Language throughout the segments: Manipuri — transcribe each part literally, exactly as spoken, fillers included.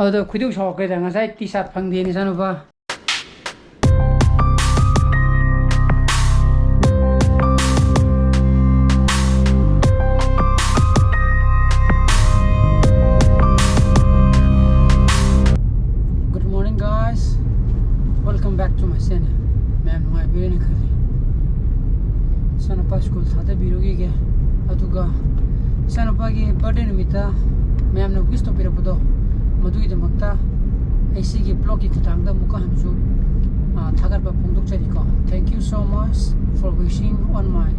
ꯑꯗꯣ ꯈꯣꯏꯗꯧ ꯁꯥꯎꯔꯛꯈ꯭ꯔꯦꯗ, ꯉꯁꯥꯏ ꯇꯤ ꯁꯥꯔꯠ ꯐꯪꯗꯦꯅ ꯏꯆꯥꯅꯨꯄꯥ꯫ Good morning, guys. Welcome back to my channel. ꯃꯌꯥꯝ ꯅꯨꯡꯉꯥꯏꯕꯤꯔꯦꯅ ꯈꯜꯂꯤ꯫ ꯏꯆꯥꯅꯨꯄꯥ ꯁ꯭ꯀꯨꯜ ꯊꯥꯗꯕꯤꯔꯨꯈꯤꯒꯦ꯫ ꯑꯗꯨꯒ ꯏꯆꯥꯅꯨꯄꯥꯒꯤ ꯕꯥꯔꯗꯦ ꯅꯨꯃꯤꯠꯇ ꯃꯌꯥꯝꯅ ꯋꯤꯁ ꯇꯧꯕꯤꯔꯛꯄꯗꯣ, ꯃꯗꯨꯒꯤꯗꯃꯛꯇ ꯑꯩ ꯁꯤꯒꯤ ꯕ꯭ꯂꯣꯒꯀꯤ ꯈꯨꯠꯊꯥꯡꯗ ꯑꯃꯨꯛꯀ ꯍꯟꯅꯁꯨ, ꯑ, ꯊꯥꯒꯠꯄ ꯐꯣꯡꯗꯣꯛꯆꯔꯤꯀꯣ꯫ Thank you so much for wishing on my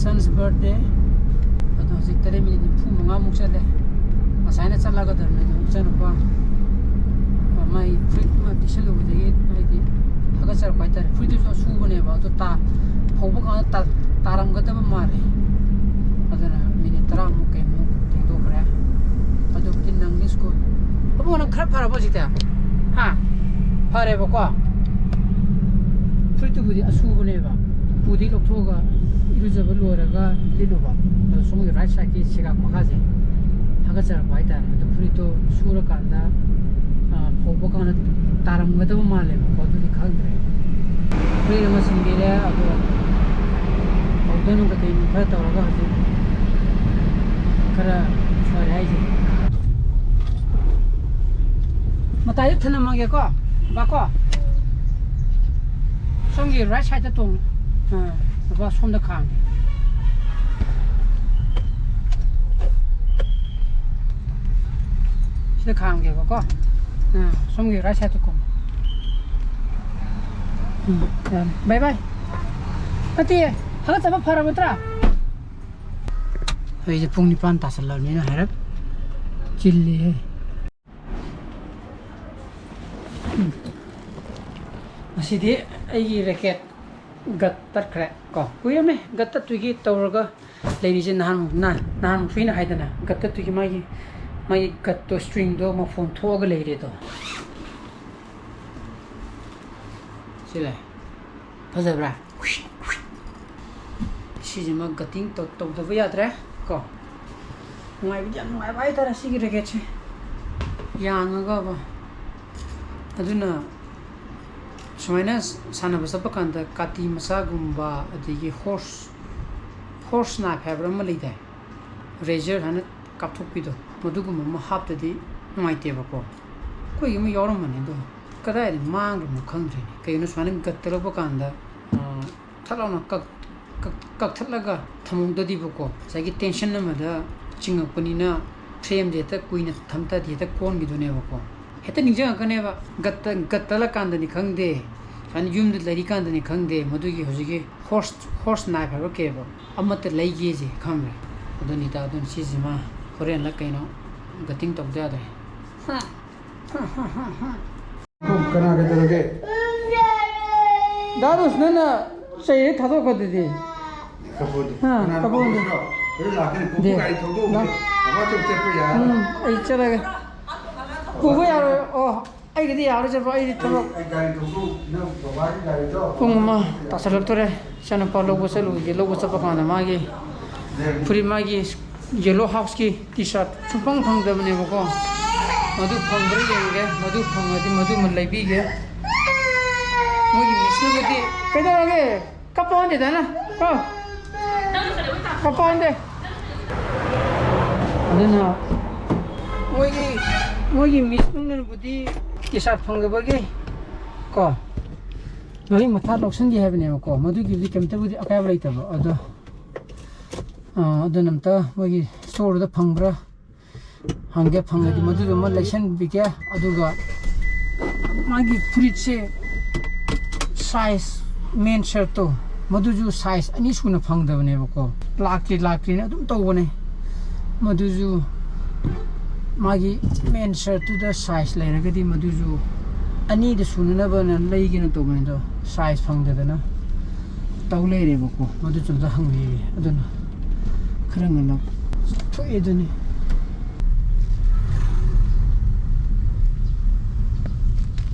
son's birthday. ꯑꯗꯣ ꯍꯧꯖꯤꯛ ꯇꯔꯦꯠ ꯃꯤꯅꯤꯠ ꯅꯤꯐꯨ ꯃꯉꯥꯃꯨꯛ ꯆꯠꯂꯦ꯫ ꯉꯁꯥꯏꯅ ꯆꯠꯂꯒꯗꯕꯅꯦ, ꯑꯗꯣ ꯏꯆꯥꯅꯨꯄꯥ, ꯑ, ꯃꯥꯏ ꯐꯨꯔꯤꯠ ꯑꯃ ꯂꯤꯠꯁꯜꯂꯨꯕꯗꯒꯤ ꯍꯥꯏꯗꯤ ꯊꯥꯒꯠꯆꯔꯛꯄ ꯍꯥꯏꯇꯥꯔꯦ꯫ ꯐꯨꯔꯤꯠꯇꯨꯁꯨ ꯑꯁꯨꯕꯅꯦꯕ, ꯑꯗꯣ ꯇꯥ-, ꯐꯧꯕ ꯀꯥꯟꯗ ꯇꯥ-, ꯇꯥꯔꯝꯒꯗꯕ ꯃꯥꯜꯂꯦ꯫ ꯑꯗꯨꯅ ꯃꯤꯅꯤꯠ ꯇꯔꯥꯃꯨꯛ ꯀꯩꯃꯨꯛ ꯊꯦꯡꯗꯣꯛꯈ꯭ꯔꯦ꯫ ꯑꯗꯨꯕꯨꯗꯤ ꯅꯪꯅꯤ ꯁ꯭ꯀꯨꯜ꯫ ꯑꯕꯨꯡꯉꯣ, ꯅꯪ ꯈꯔ ꯐꯔꯕꯣ ꯍꯧꯖꯤꯛꯇꯤ? ꯍꯥ? ꯐꯔꯦꯕꯀꯣ? ꯐꯨꯔꯤꯠꯇꯨꯕꯨꯗꯤ ꯑꯁꯨꯕꯅꯦꯕ꯫ ꯎꯄꯨꯗꯒꯤ ꯂꯧꯊꯣꯛꯑꯒ ꯏꯔꯨꯖꯕ ꯂꯣꯏꯔꯒ ꯂꯤꯠꯂꯨꯕ꯫ ꯑꯗꯣ ꯁꯣꯝꯒꯤ ꯔꯥꯏꯠ ꯁꯥꯏꯠꯀꯤ ꯁꯤꯒꯥꯛ ꯃꯈꯥꯁꯦ ꯍꯥꯒꯠꯆꯔꯛꯄ ꯍꯥꯏꯇꯥꯔꯦ꯫ ꯑꯗꯣ ꯐꯨꯔꯤꯠꯇꯣ ꯁꯨꯔꯀꯥꯟꯗ, ꯑ, ꯐꯧꯕ ꯀꯥꯟꯗ ꯇꯥꯔꯝꯒꯗꯕ ꯃꯥꯜꯂꯦꯕꯀꯣ꯫ ꯑꯗꯨꯗꯤ ꯈꯪꯗ꯭ꯔꯦ꯫ ꯐꯨꯔꯤꯠ ꯑꯃ ꯁꯤꯟꯕꯤꯔꯦ꯫ ꯑꯗꯣ ꯄꯥꯎꯗꯔ ꯅꯨꯡ ꯀꯩꯀꯩ ꯅꯨꯡ ꯈꯔ ꯇꯧꯔꯒ ꯍꯧꯖꯤꯛ ꯈꯔ ꯐꯔꯦ ꯍꯥꯏꯁꯦ꯫ ꯃꯇꯥꯏꯗ ꯊꯅꯝꯃꯒꯦꯀꯣ, ꯕꯥꯀꯣ꯫ ꯁꯣꯝꯒꯤ ꯔꯥꯏꯠ ꯁꯥꯏꯗꯇ ꯇꯣꯡꯉꯨ꯫ ꯑꯥ, ꯕꯕꯥ ꯁꯣꯝꯗ ꯈꯥꯝꯒꯦ꯫ ꯁꯤꯗ ꯈꯥꯝꯒꯦꯕꯀꯣ꯫ ꯑꯥ, ꯁꯣꯝꯒꯤ ꯔꯥꯏꯠ ꯁꯥꯏꯗꯇ ꯀꯨꯝꯃꯨ꯫ ꯎꯝ, ꯌꯥꯔꯦ꯫ ꯕꯥꯏ ꯕꯥꯏ꯫ ꯅꯠꯇꯦ, ꯍꯥꯒꯠꯆꯕ ꯐꯔꯕ ꯅꯠꯇ꯭ꯔꯥ? ꯑꯩꯁꯦ ꯄꯨꯡ ꯅꯤꯄꯥꯟ ꯇꯥꯁꯜꯂꯕꯅꯤꯅ ꯍꯥꯏꯔꯞ ꯆꯤꯜꯂꯤꯍꯦ꯫ ꯎꯝ꯫ ꯉꯁꯤꯗꯤ ꯑꯩꯒꯤ ꯔꯦꯀꯦꯠ ꯒꯠ ꯇꯠꯈ꯭ꯔꯦ ꯀꯣ꯫ ꯀꯨꯏꯔꯝꯃꯦ ꯒꯠ ꯇꯠꯇꯣꯏꯒꯤ ꯇꯧꯔꯒ ꯂꯩꯔꯤꯁꯦ꯫ ꯅꯍꯥꯟ, ꯅꯍꯥꯟ, ꯅꯍꯥꯟꯃꯨꯛꯁꯨ ꯑꯩꯅ ꯍꯥꯏꯗꯅ ꯒꯠ ꯇꯠꯇꯣꯏꯒꯤ ꯃꯥꯒꯤ, ꯃꯥꯒꯤ ꯒꯠꯇꯣ, ꯁ꯭ꯇ꯭ꯔꯤꯡꯗꯣ ꯃꯐꯣꯟ ꯊꯣꯛꯑꯒ ꯂꯩꯔꯦꯗꯣ꯫ ꯁꯤ ꯂꯩ꯫ ꯐꯖꯕ꯭ꯔꯥ? ꯁꯤꯁꯤꯃ ꯒꯠꯇꯤꯡ ꯇꯧ-, ꯇꯧꯗꯕ ꯌꯥꯗ꯭ꯔꯦ ꯀꯣ꯫ ꯅꯨꯡꯉꯥꯏꯕꯗꯤ ꯌꯥꯝ ꯅꯨꯡꯉꯥꯏꯕ ꯍꯥꯏꯇꯥꯔꯦ ꯁꯤꯒꯤ ꯔꯦꯀꯦꯠꯁꯦ꯫ ꯌꯥꯡꯉꯒꯕ꯫ ꯑꯗꯨꯅ ꯁꯨꯃꯥꯏꯅ ꯁꯥꯟꯅꯕ ꯆꯠꯄ ꯀꯥꯟꯗ ꯀꯥꯇꯤ ꯃꯆꯥꯒꯨꯝꯕ, ꯑꯗꯒꯤ ꯍꯣꯔꯁ ꯍꯣꯔꯁ ꯅꯥꯏꯐ ꯍꯥꯏꯕ꯭ꯔꯥ ꯑꯃ ꯂꯩꯗꯥꯏ, ꯔꯦꯖꯔ ꯍꯥꯏꯅ ꯀꯥꯞꯊꯣꯛꯄꯤꯗꯣ, ꯃꯗꯨꯒꯨꯝꯕ ꯑꯃ ꯍꯥꯞꯇꯗꯤ ꯅꯨꯡꯉꯥꯏꯇꯦꯕꯀꯣ꯫ ꯑꯩꯈꯣꯏꯒꯤ ꯑꯃ ꯌꯥꯎꯔꯝꯕꯅꯤ, ꯑꯗꯣ ꯀꯗꯥꯏꯗ ꯃꯥꯡꯈ꯭ꯔꯕꯅꯣ ꯈꯪꯗ꯭ꯔꯦꯅꯦ꯫ ꯀꯩꯒꯤꯅꯣ, ꯁꯨꯃꯥꯏꯅ ꯒꯠꯇꯂꯛꯄ ꯀꯥꯟꯗ, ꯑꯥ, ꯊꯠ ꯂꯥꯎꯅ ꯀꯛ-, ꯀꯛ-, ꯀꯛꯊꯠꯂꯒ ꯊꯝꯍꯧꯗꯗꯤꯕꯀꯣ, ꯉꯁꯥꯏꯒꯤ ꯇꯦꯟꯁꯟ ꯑꯃꯗ ꯆꯤꯡꯉꯛꯄꯅꯤꯅ ꯐ꯭ꯔꯦꯝꯁꯦ ꯍꯦꯛꯇ ꯀꯨꯏꯅ ꯊꯝ ꯇꯥꯔꯗꯤ ꯍꯦꯛꯇ ꯀꯣꯟꯈꯤꯗꯣꯏꯅꯦꯕꯀꯣ꯫ ꯍꯦꯛꯇ ꯅꯤꯡꯁꯤꯡꯉꯛꯀꯅꯦꯕ, ꯒꯠꯇ-, ꯒꯠꯇꯂꯀꯥꯟꯗꯅꯤ ꯈꯪꯗꯦ, ꯁꯨꯃꯥꯏꯅ ꯌꯨꯝꯗ ꯂꯩꯔꯤꯀꯥꯟꯗꯅꯤ ꯈꯪꯗꯦ, ꯃꯗꯨꯒꯤ ꯍꯧꯖꯤꯛꯀꯤ ꯍꯣꯔꯁ, ꯍꯣꯔꯁ ꯅꯥꯏꯐ ꯍꯥꯏꯕ ꯀꯩꯕ, ꯑꯃꯠꯇ ꯂꯩꯒꯦꯁꯦ ꯈꯪꯕ꯭ꯔꯥ? ꯑꯗꯨꯅꯤꯗ, ꯑꯗꯨꯅ ꯁꯤꯁꯤꯃ ꯍꯣꯔꯦꯟꯂ ꯀꯩꯅꯣ ꯒꯠꯇꯤꯡ ꯇꯧꯗ ꯌꯥꯗ꯭ꯔꯦ꯫ ꯀꯅꯥ ꯀꯩꯗꯧꯔꯒꯦ? ꯗꯥ ꯔꯣꯁꯅꯅ ꯆꯩꯔꯦ ꯊꯥꯗꯣꯛꯈ꯭ꯔꯗꯨꯗꯤ꯫ ꯀꯄꯣꯗꯤ꯫ ꯑꯥ, ꯀꯅꯥꯅꯣ ꯀꯄꯣꯗꯤ꯫ ꯀꯄꯣꯗꯣ? ꯍꯣꯔꯦꯟ ꯂꯥꯛꯀꯅꯤ꯫ ꯄꯨꯄꯨ ꯗꯦ꯫ ꯒꯥꯔꯤ ꯊꯧꯗꯣꯛꯎꯒꯦ꯫ ꯂꯥꯛ-, ꯕꯕꯥ ꯆꯧ ꯆꯠꯄ ꯌꯥꯔꯣꯏ꯫ ꯎꯝ, ꯑꯩ ꯆꯠꯂꯒꯦ꯫ ꯄꯨꯕ ꯌꯥꯔꯣꯏ꯫ ꯑꯣ, ꯑꯩꯒꯤꯗꯤ ꯌꯥꯔꯣꯏ ꯆꯠꯄ, ꯑꯩꯗꯤ ꯊꯕꯛ꯫ ꯑꯩ ꯒꯥꯔꯤ ꯊꯧꯗꯣꯛꯎ-, ꯅꯪ ꯕꯕꯥꯒꯤ ꯒꯥꯔꯤꯗꯣ꯫ ꯄꯨꯡ ꯑꯃ ꯇꯥꯁꯜꯂꯛꯇꯣꯔꯦ꯫ ꯏꯆꯥꯅꯨꯄꯥ ꯂꯧꯕ ꯆꯠꯂꯨꯒꯦ꯫ ꯂꯧꯕ ꯆꯠꯄ ꯀꯥꯟꯗ ꯃꯥꯒꯤ ꯐꯨꯔꯤꯠ, ꯃꯥꯒꯤ ꯌꯦꯂꯣ ꯍꯥꯎꯁꯀꯤ ꯇꯤ ꯁꯥꯔꯠ ꯁꯨꯡꯐꯪ ꯐꯪꯗꯕꯅꯦꯕꯀꯣ꯫ ꯃꯗꯨ ꯐꯪꯕ꯭ꯔꯥ ꯌꯦꯡꯒꯦ꯫ ꯃꯗꯨ ꯐꯪꯉꯗꯤ ꯃꯗꯨꯃ ꯂꯩꯕꯤꯒꯦ꯫ ꯃꯣꯏꯒꯤ ꯃꯤꯁꯅꯕꯨꯗꯤ ꯀꯩꯗꯧꯔꯒꯦ? ꯀꯞꯄ ꯍꯟꯗꯦꯗꯅ꯫ ꯀꯣ? ꯀꯞꯄ ꯍꯟꯗꯦ꯫ ꯑꯗꯨꯅ ꯃꯣꯏꯒꯤ, ꯃꯣꯏꯒꯤ ꯃꯤꯁꯅꯕꯨꯗꯤ ꯇꯤ ꯁꯥꯔꯠ ꯐꯪꯗꯕꯒꯤ ꯀꯣ, ꯃꯍꯤꯛ ꯃꯊꯥ ꯂꯧꯁꯟꯒꯦ ꯍꯥꯏꯕꯅꯦꯕꯀꯣ꯫ ꯃꯗꯨꯒꯤꯕꯨꯗꯤ ꯀꯩꯝꯇꯕꯨꯗꯤ ꯑꯀꯥꯏꯕ ꯂꯩꯇꯕ꯫ ꯑꯗꯣ, ꯑꯥ, ꯑꯗꯨꯅ ꯑꯝꯇ ꯃꯣꯏꯒꯤ ꯁ꯭ꯇꯣꯔꯗꯨꯗ ꯐꯪꯕ꯭ꯔꯥ ꯍꯪꯒꯦ, ꯐꯪꯉꯗꯤ ꯃꯗꯨꯗꯨꯃ ꯂꯩꯁꯟꯕꯤꯒꯦ꯫ ꯑꯗꯨꯒ ꯃꯥꯒꯤ ꯐꯨꯔꯤꯠꯁꯦ ꯁꯥꯏꯖ, ꯃꯦꯟ ꯁꯔꯠꯇꯣ, ꯃꯗꯨꯁꯨ ꯁꯥꯏꯖ ꯑꯅꯤ ꯁꯨꯅ ꯐꯪꯗꯕꯅꯦꯕꯀꯣ꯫ ꯂꯥꯛꯇ꯭ꯔꯤ ꯂꯥꯛꯇ꯭ꯔꯤꯅ ꯑꯗꯨꯝ ꯇꯧꯕꯅꯦ꯫ ꯃꯗꯨꯁꯨ ꯃꯥꯒꯤ ꯃꯦꯟ ꯁꯔꯠꯇꯨꯗ ꯁꯥꯏꯖ ꯂꯩꯔꯒꯗꯤ ꯃꯗꯨꯁꯨ ꯑꯅꯤꯗ ꯁꯨꯅꯅꯕꯅ ꯂꯩꯒꯦꯅ ꯇꯧꯕꯅꯦ, ꯑꯗꯣ ꯁꯥꯏꯖ ꯐꯪꯗꯗꯅ ꯇꯧ ꯂꯩꯔꯦꯕꯀꯣ꯫ ꯃꯗꯨꯁꯨ ꯑꯝꯇ ꯍꯪꯕꯤꯔꯦ꯫ ꯑꯗꯨꯅ ꯈꯔ ꯉꯟꯅ ꯊꯣꯛꯑꯦ ꯑꯗꯨꯅꯤ꯫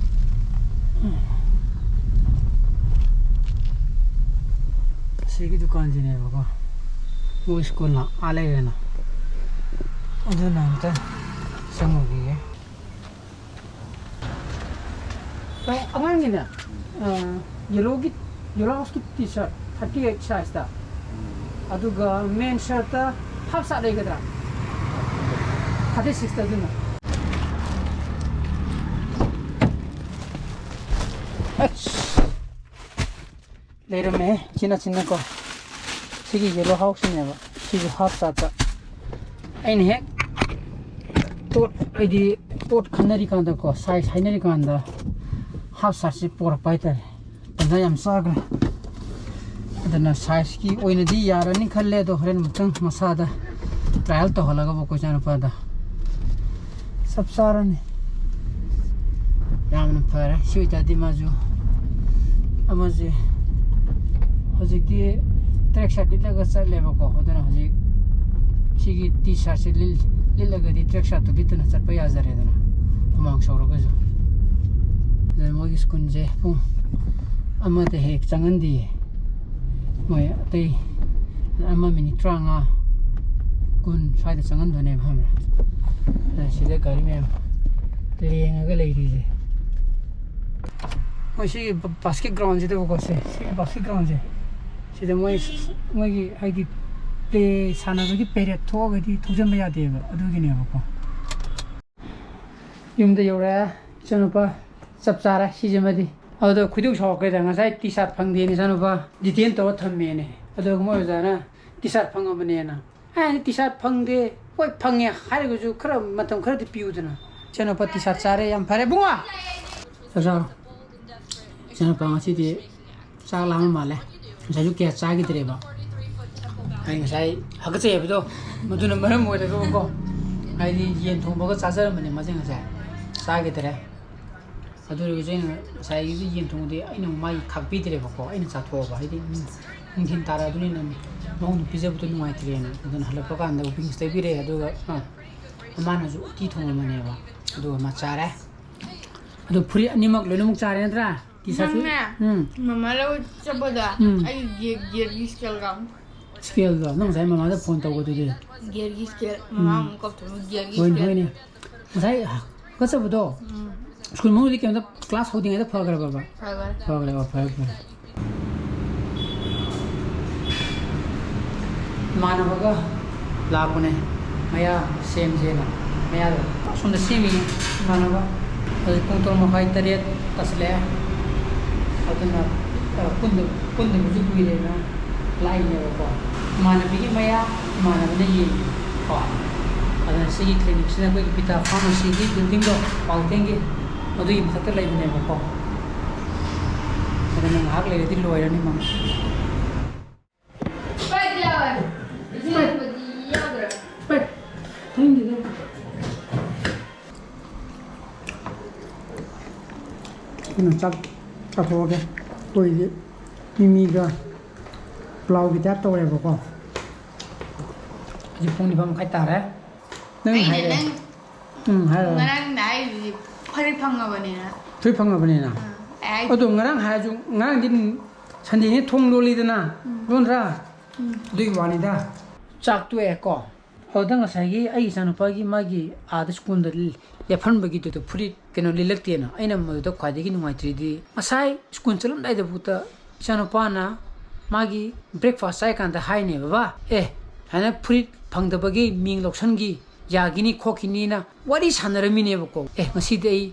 ꯑꯁꯤꯒꯤ ꯗꯨꯀꯥꯟꯁꯤꯅꯦꯕꯀꯣ, ꯃꯣꯏ ꯁ꯭ꯀꯨꯜꯅ ꯑꯥ ꯂꯩꯔꯦꯅ꯫ ꯑꯗꯨꯅ ꯑꯝꯇ ꯆꯪꯉꯨꯈꯤꯒꯦ꯫ ꯑꯉꯥꯡꯒꯤꯅꯦ, ꯌꯦꯂꯣꯒꯤ, ꯌꯦꯂꯣ ꯍꯥꯎꯁꯀꯤ ꯇꯤ ꯁꯥꯔꯠ ꯊꯥꯔꯇꯤ ꯑꯩꯠ ꯁꯥꯏꯖꯇ, ꯑꯗꯨꯒ ꯃꯦꯟ ꯁꯥꯔꯠꯇ ꯍꯥꯞ ꯁꯥꯔꯠ ꯂꯩꯒꯗ꯭ꯔꯥ? ꯊꯥꯔꯇꯤ ꯁꯤꯛꯁꯇ ꯑꯗꯨꯅ꯫ ꯑꯁ! ꯂꯩꯔꯝꯃꯦ, ꯆꯤꯟꯅ ꯆꯤꯟꯅꯀꯣ꯫ ꯁꯤꯒꯤ ꯌꯦꯂꯣ ꯍꯥꯎꯁꯁꯤꯅꯦꯕ, ꯁꯤꯁꯨ ꯍꯥꯞ ꯁꯥꯔꯠꯇ꯫ ꯑꯩꯅ ꯍꯦꯛ ꯄꯣꯠ, ꯍꯥꯏꯗꯤ ꯄꯣꯠ ꯈꯟꯅꯔꯤꯀꯥꯟꯗꯀꯣ, ꯁꯥꯏꯖ ꯍꯥꯏꯅꯔꯤꯀꯥꯟꯗ ꯍꯥꯞ ꯁꯥꯔꯠꯁꯦ ꯄꯣꯔꯛꯄ ꯍꯥꯏꯇꯥꯔꯦ꯫ ꯇꯟꯖꯥ ꯌꯥꯝ ꯆꯥꯈ꯭ꯔꯦ꯫ ꯑꯗꯨꯅ ꯁꯥꯏꯖꯀꯤ ꯑꯣꯏꯅꯗꯤ ꯌꯥꯔꯅꯤ ꯈꯜꯂꯦ, ꯑꯗꯣ ꯍꯣꯔꯦꯟ ꯑꯃꯨꯛꯇꯪ ꯃꯁꯥꯗ ꯇ꯭ꯔꯥꯏꯌꯦꯜ ꯇꯧꯍꯜꯂꯒꯕꯀꯣ, ꯏꯆꯥꯅꯨꯄꯥꯗ ꯆꯞ ꯆꯥꯔꯅꯤ꯫ ꯌꯥꯝꯅ ꯐꯔꯦ꯫ ꯁꯤ ꯑꯣꯏꯇꯥꯔꯗꯤ ꯃꯥꯁꯨ ꯑꯃꯁꯦ ꯍꯧꯖꯤꯛꯇꯤ ꯇ꯭ꯔꯦꯛ ꯁꯥꯔꯠ ꯂꯤꯠꯂꯒ ꯆꯠꯂꯦꯕꯀꯣ, ꯑꯗꯨꯅ ꯍꯧꯖꯤꯛ ꯁꯤꯒꯤ ꯇꯤ ꯁꯥꯔꯠꯁꯦ ꯂꯤꯠ-, ꯂꯤꯠꯂꯒꯗꯤ ꯇ꯭ꯔꯦꯛ ꯁꯥꯔꯠꯇꯨ ꯂꯤꯠꯇꯅ ꯆꯠꯄ ꯌꯥꯖꯔꯦꯗꯅ, ꯍꯨꯃꯥꯡ ꯁꯧꯔꯒꯁꯨ꯫ ꯑꯗꯨꯅ ꯃꯣꯏꯒꯤ ꯁ꯭ꯀꯨꯜꯁꯦ ꯄꯨꯡ ꯑꯃꯗ ꯍꯦꯛ ꯆꯪꯍꯟꯗꯤꯌꯦ꯫ ꯃꯣꯏ ꯑꯇꯩ ꯑꯃ ꯃꯤꯅꯤꯠ ꯇꯔꯥꯃꯉꯥ, ꯀꯨꯟ ꯁ꯭ꯋꯥꯏꯗ ꯆꯪꯍꯟꯗꯣꯏꯅꯦꯕ, ꯈꯪꯕ꯭ꯔꯥ? ꯑꯗ ꯁꯤꯗ ꯒꯥꯔꯤ ꯃꯌꯥꯝ ꯂꯦꯡꯉꯒ ꯂꯩꯔꯤꯁꯦ꯫ ꯃꯣꯏ ꯁꯤꯒꯤ ꯕ-, ꯕꯥꯁꯀꯦꯠ ꯒ꯭ꯔꯥꯎꯟꯁꯤꯗꯕꯀꯣ, ꯁꯦ, ꯁꯤꯒꯤ ꯕꯥꯁꯀꯦꯠ ꯒ꯭ꯔꯥꯎꯟꯁꯦ, ꯁꯤꯗ ꯃꯣꯏ, ꯃꯣꯏꯒꯤ ꯍꯥꯏꯗꯤ ꯄ꯭ꯂꯦ ꯁꯥꯟꯅꯕꯒꯤ ꯄꯦꯔꯦꯠ ꯊꯣꯛꯑꯒꯗꯤ ꯊꯧꯖꯤꯟꯕ ꯌꯥꯗꯦꯕ, ꯑꯗꯨꯒꯤꯅꯦꯕꯀꯣ꯫ ꯌꯨꯝꯗ ꯌꯧꯔꯛꯑꯦ ꯏꯆꯥꯅꯨꯄꯥ, ꯆꯞ ꯆꯥꯔꯦ ꯁꯤꯁꯤꯃꯗꯤ꯫ ꯑꯗꯣ ꯈꯣꯏꯗꯧ ꯁꯥꯎꯔꯛꯈ꯭ꯔꯦꯗ, ꯉꯁꯥꯏ ꯇꯤ ꯁꯥꯔꯠ ꯐꯪꯗꯦꯅ ꯏꯆꯥꯅꯨꯄꯥ ꯗꯤꯇꯦꯟ ꯇꯧꯔ ꯊꯝꯃꯦꯅꯦ, ꯑꯗꯨꯒ ꯃꯣꯏ ꯑꯣꯖꯥꯅ ꯇꯤ ꯁꯥꯔꯠ ꯐꯪꯉꯕꯅꯦꯅ꯫ ꯑꯩꯅ ꯇꯤ ꯁꯥꯔꯠ ꯐꯪꯗꯦ, ꯍꯣꯏ ꯐꯪꯉꯦ ꯍꯥꯏꯔꯒꯁꯨ ꯈꯔ ꯃꯇꯝ ꯈꯔꯗꯤ ꯄꯤꯌꯨꯗꯅ꯫ ꯏꯆꯥꯅꯨꯄꯥ ꯇꯤ ꯁꯥꯔꯠ ꯆꯥꯔꯦ, ꯌꯥꯝ ꯐꯔꯦ ꯏꯕꯨꯡꯉꯣ꯫ ꯆꯥꯛ ꯆꯥꯔꯣ꯫ ꯏꯆꯥꯅꯨꯄꯥ ꯉꯁꯤꯗꯤ ꯆꯥꯛ ꯂꯥꯝꯕ ꯃꯥꯜꯂꯦ, ꯉꯁꯥꯏꯁꯨ ꯀꯌꯥ ꯆꯥꯈꯤꯗ꯭ꯔꯦꯕ꯫ ꯑꯩ ꯉꯁꯥꯏ ꯍꯥꯀꯠꯆꯩ ꯍꯥꯏꯕꯗꯣ, ꯃꯗꯨꯅ ꯃꯔꯝ ꯑꯣꯏꯔꯒꯀꯣ, ꯍꯥꯏꯗꯤ ꯌꯦꯟ ꯊꯣꯡꯕꯒ ꯆꯥꯖꯔꯝꯕꯅꯦ ꯃꯥꯁꯦ ꯉꯁꯥꯏ, ꯆꯥꯈꯤꯗ꯭ꯔꯦ꯫ ꯑꯗꯨ ꯑꯣꯏꯔꯒꯁꯨ ꯑꯩꯅ ꯉꯁꯥꯏꯒꯤꯗꯨ ꯌꯦꯟ ꯊꯣꯡꯕꯗꯤ ꯑꯩꯅ ꯃꯥꯒꯤ ꯈꯥꯛꯄꯤꯗ꯭ꯔꯦꯕꯀꯣ, ꯑꯩꯅ ꯆꯥꯊꯣꯛꯑꯕ, ꯍꯥꯏꯗꯤ ꯅꯨꯡꯊꯤꯜ ꯇꯥꯔꯛꯑꯕꯅꯤꯅ ꯃꯉꯣꯟꯗ ꯄꯤꯖꯕꯗꯣ ꯅꯨꯡꯉꯥꯏꯇ꯭ꯔꯦꯅ꯫ ꯑꯗꯨꯅ ꯍꯜꯂꯛꯄ ꯀꯥꯟꯗ ꯋꯤꯡꯁ ꯂꯩꯕꯤꯔꯦ, ꯑꯗꯨꯒ, ꯑ, ꯃꯥꯅꯁꯨ ꯎꯇꯤ ꯊꯣꯡꯉꯝꯕꯅꯦꯕ, ꯑꯗꯨꯒ ꯃꯥ ꯆꯥꯔꯦ꯫ ꯑꯗꯣ ꯐꯨꯔꯤꯠ ꯑꯅꯤꯃꯛ ꯂꯣꯏꯅꯃꯛ ꯆꯥꯔꯦ ꯅꯠꯇ꯭ꯔꯥ? ꯇꯤ ꯁꯥꯔꯠꯁꯨ? ꯅꯪꯅꯦ, ꯎꯝ꯫ ꯃꯃꯥ ꯂꯧ ꯆꯠꯄꯗ ꯎꯝ꯫ ꯑꯩ ꯒꯦ-, ꯒꯤꯌꯔꯒꯤ ꯁ꯭ꯀꯦꯜꯒ ꯑꯃꯨꯛ ꯁ꯭ꯀꯦꯜꯗꯣ? ꯅꯪ ꯉꯁꯥꯏ ꯃꯃꯥꯗ ꯐꯣꯟ ꯇꯧꯕꯗꯨꯗꯤ? ꯒꯤꯌꯔꯒꯤ ꯁ꯭ꯀꯦꯜ, ꯃꯃꯥ ꯎꯝ꯫ ꯑꯃꯨꯛ ꯀꯧꯊꯣꯛꯑꯒ ꯒꯤꯌꯔꯒꯤ ꯍꯣꯏꯅꯦ, ꯁ꯭ꯀꯦꯜ꯫ ꯍꯣꯏꯅꯦ꯫ ꯉꯁꯥꯏ ꯍꯥꯀꯠꯆꯕꯗꯣ? ꯎꯝ꯫ ꯁ꯭ꯀꯨꯜ ꯃꯅꯨꯡꯗꯤ ꯀꯩꯝꯇ, ꯀ꯭ꯂꯥꯁ ꯍꯧꯗ꯭ꯔꯤꯉꯩꯗ ꯐꯈ꯭ꯔꯕꯕ? ꯐꯈ꯭ꯔꯦ꯫ ꯐꯈ꯭ꯔꯦ, ꯑꯣ, ꯐꯔꯦ, ꯐꯔꯦ꯫ ꯏꯃꯥꯟꯅꯕꯒ ꯂꯥꯛꯄꯅꯦ, ꯃꯌꯥ ꯁꯦꯝꯁꯦꯅ꯫ ꯃꯌꯥꯗ ꯑꯁꯣꯝꯗ ꯁꯦꯝꯃꯤ ꯏꯃꯥꯟꯅꯕ꯫ ꯍꯧꯖꯤꯛ ꯄꯨꯡ ꯇꯔꯨꯛ ꯃꯈꯥꯏ, ꯇꯔꯦꯠ ꯇꯥꯁꯤꯜꯂꯛꯑꯦ꯫ ꯑꯗꯨꯅ, ꯑ, ꯄꯨꯟꯗ-, ꯄꯨꯟꯗꯕꯁꯨ ꯀꯨꯏꯔꯦꯅ ꯂꯥꯛꯏꯅꯦꯕꯀꯣ꯫ ꯏꯃꯥꯟꯅꯕꯤꯒꯤ ꯃꯌꯥ, ꯏꯃꯥꯟꯅꯕꯅ ꯌꯦꯡꯉꯤ ꯀꯣ꯫ ꯑꯗꯨꯅ ꯁꯤꯒꯤ ꯀ꯭ꯂꯤꯅꯤꯛꯁꯤꯅ ꯑꯩꯈꯣꯏꯒꯤ ꯄꯤꯇꯥ ꯐꯥꯔꯃꯥꯁꯤꯒꯤ ꯕꯤꯜꯗꯤꯡꯗꯣ, ꯀ꯭ꯋꯥꯀꯩꯊꯦꯜꯒꯤ, ꯃꯗꯨꯒꯤ ꯃꯊꯛꯇ ꯂꯩꯕꯅꯦꯕꯀꯣ꯫ ꯑꯗꯨꯅ ꯉꯥꯏꯍꯥꯛ ꯂꯩꯔꯗꯤ ꯂꯣꯏꯔꯅꯤ ꯃꯥ꯫ ꯁ꯭ꯄ꯭ꯔꯥꯏꯠ ꯌꯥꯎꯋꯦ꯫ ꯁ꯭ꯄ꯭ꯔꯥꯏꯠ꯫ ꯁ꯭ꯄ꯭ꯔꯥꯏꯠ꯫ ꯊꯛꯅꯤꯡꯗꯦꯗ꯫ ꯑꯩꯅ ꯆꯥꯛ ꯆꯥꯊꯣꯛꯑꯒꯦ꯫ ꯑꯩꯈꯣꯏꯗꯤ ꯃꯤꯃꯤꯒ ꯄ꯭ꯂꯥꯎꯒꯤ ꯇꯥꯏꯞ ꯇꯧꯔꯦꯕꯀꯣ꯫ ꯍꯧꯖꯤꯛ ꯄꯨꯡ ꯅꯤꯄꯥꯟ ꯃꯈꯥꯏ ꯇꯥꯔꯦ꯫ ꯅꯪ ꯑꯩꯅ ꯍꯥꯏꯔꯦ꯫ ꯅꯪ ꯎꯝ, ꯍꯥꯏꯔꯣ꯫ ꯉꯔꯥꯡ ꯅꯥꯏꯗꯨꯗꯤ ꯐꯔꯤ ꯐꯪꯉꯕꯅꯤꯅ꯫ ꯐꯔꯤ ꯐꯪꯉꯕꯅꯤꯅ? ꯑꯥ, ꯑꯩ ꯍꯥꯏꯗꯤ ꯑꯗꯣ ꯉꯔꯥꯡ ꯍꯥꯏꯔꯁꯨ, ꯉꯔꯥꯡꯗꯤ ꯁꯟꯗꯦꯅꯤ ꯊꯣꯡ ꯂꯣꯜꯂꯤꯗꯅ, ꯎꯝ꯫ ꯂꯣꯟꯗ꯭ꯔꯥ? ꯎꯝ꯫ ꯑꯗꯨꯒꯤ ꯋꯥꯅꯤꯗ꯫ ꯆꯥꯛ ꯇꯣꯛꯑꯦꯀꯣ꯫ ꯑꯗꯨꯗ ꯉꯁꯥꯏꯒꯤ ꯑꯩꯒꯤ ꯏꯆꯥꯅꯨꯄꯥꯒꯤ ꯃꯥꯒꯤ ꯑꯥꯗ ꯁ꯭ꯀꯨꯜꯗ ꯂꯦꯞꯍꯟꯕꯒꯤꯗꯨꯗ ꯐꯨꯔꯤꯠ ꯀꯩꯅꯣ ꯂꯤꯠꯂꯛꯇꯦꯅ꯫ ꯑꯩꯅ ꯃꯗꯨꯗ ꯈ꯭ꯋꯥꯏꯗꯒꯤ ꯅꯨꯡꯉꯥꯏꯇ꯭ꯔꯤꯗꯤ, ꯉꯁꯥꯏ ꯁ꯭ꯀꯨꯜ ꯆꯠꯂꯝꯗꯥꯏꯗꯐꯥꯎꯗ ꯏꯆꯥꯅꯨꯄꯥꯅ ꯃꯥꯒꯤ ꯕ꯭ꯔꯦꯛꯐꯥꯁ ꯆꯥꯏꯀꯥꯟꯗ ꯍꯥꯏꯅꯦ, "ꯕꯕꯥ, ꯑꯦ, ꯍꯥꯏꯅ ꯐꯨꯔꯤꯠ ꯐꯪꯗꯕꯒꯤ ꯃꯤꯡ ꯂꯧꯁꯟꯈꯤ, ꯌꯥꯒꯤꯅꯤ ꯈꯣꯠꯈꯤꯅꯤꯅ" ꯋꯥꯔꯤ ꯁꯥꯟꯅꯔꯝꯃꯤꯅꯦꯕꯀꯣ꯫ "ꯑꯦ, ꯉꯁꯤꯗꯤ ꯑꯩ,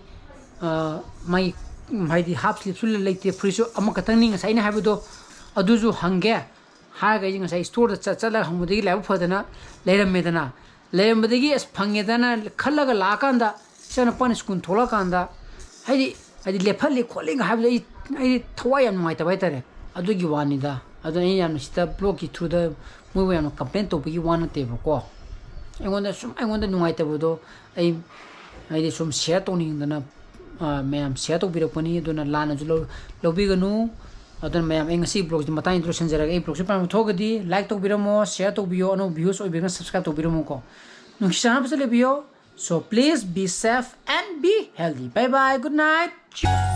ꯑ, ꯃꯥꯒꯤ, ꯍꯥꯏꯗꯤ ꯍꯥꯞ ꯁ꯭ꯂꯤꯞꯁꯨ ꯂꯩꯇꯦ, ꯐꯨꯔꯤꯠꯁꯨ ꯑꯃꯈꯛꯇꯪꯅꯤ ꯉꯁꯥꯏ ꯑꯩꯅ ꯍꯥꯏꯕꯗꯣ, ꯑꯗꯨꯁꯨ ꯍꯪꯒꯦ" ꯍꯥꯏꯔꯒ ꯑꯩꯁꯦ ꯉꯁꯥꯏ ꯁ꯭ꯇꯣꯔꯗ ꯆꯠ-, ꯆꯠꯂꯒ ꯍꯪꯕꯗꯒꯤ ꯂꯥꯏꯕꯛ ꯐꯗꯅ ꯂꯩꯔꯝꯃꯦꯗꯅ꯫ ꯂꯩꯔꯝꯕꯗꯒꯤ ꯑꯁ ꯐꯪꯉꯦꯗꯅ ꯈꯜꯂꯒ ꯂꯥꯛꯑꯀꯥꯟꯗ, ꯏꯆꯥꯅꯨꯄꯥꯅ ꯁ꯭ꯀꯨꯜ ꯊꯣꯛꯂꯛꯑꯀꯥꯟꯗ, ꯍꯥꯏꯗꯤ, ꯍꯥꯏꯗꯤ ꯂꯦꯞꯍꯜꯂꯤ ꯈꯣꯠꯂꯤꯒ ꯍꯥꯏꯕꯗꯣ ꯑꯩ, ꯑꯩꯗꯤ ꯊꯋꯥꯏ ꯌꯥꯝ ꯅꯨꯡꯉꯥꯏꯇꯕ ꯍꯥꯏꯇꯥꯔꯦ꯫ ꯑꯗꯨꯒꯤ ꯋꯥꯅꯤꯗ꯫ ꯑꯗꯨꯅ ꯑꯩꯅ ꯌꯥꯝꯅ ꯁꯤꯗ ꯕ꯭ꯂꯣꯒꯀꯤ ꯊ꯭ꯔꯨꯗ ꯃꯣꯏꯕꯨ ꯌꯥꯝꯅ ꯀꯝꯄ꯭ꯂꯦꯟ ꯇꯧꯕꯒꯤ ꯋꯥ ꯅꯠꯇꯦꯕꯀꯣ꯫ ꯑꯩꯉꯣꯟꯗ ꯁꯨꯝ, ꯑꯩꯉꯣꯟꯗ ꯅꯨꯡꯉꯥꯏꯇꯕꯗꯣ ꯑꯩ, ꯍꯥꯏꯗꯤ ꯁꯨꯝ ꯁꯤꯌꯔ ꯇꯧꯅꯤꯡꯗꯅ, ꯑ, ꯃꯌꯥꯝ ꯁꯤꯌꯔ ꯇꯧꯕꯤꯔꯛꯄꯅꯤ꯫ ꯑꯗꯨꯅ ꯂꯥꯟꯅꯁꯨ ꯂꯧ-, ꯂꯧꯕꯤꯒꯅꯨ꯫ ꯑꯗꯨꯅ ꯃꯌꯥꯝ, ꯑꯩ ꯉꯁꯤ ꯕ꯭ꯂꯣꯒꯁꯤ ꯃꯇꯥꯡꯁꯤꯗ ꯂꯣꯏꯁꯤꯟꯖꯔꯒꯦ꯫ ꯑꯩ ꯕ꯭ꯂꯣꯒꯁꯤ ꯄꯥꯝꯕ ꯊꯣꯛꯑꯒꯗꯤ ꯂꯥꯏꯛ ꯇꯧꯕꯤꯔꯝꯃꯣ, ꯁꯤꯌꯔ ꯇꯧꯕꯤꯌꯣ, ꯑꯅꯧꯕ ꯚ꯭ꯌꯨꯁ ꯑꯣꯏꯕꯤꯔꯒꯅ ꯁꯕꯁꯀ꯭ꯔꯥꯏꯕ ꯇꯧꯕꯤꯔꯝꯃꯣꯀꯣ꯫ ꯅꯨꯡꯁꯤ ꯆꯥꯟꯅꯕꯁꯦ ꯂꯩꯕꯤꯌꯣ꯫ So please be safe and be healthy. Bye bye, good night.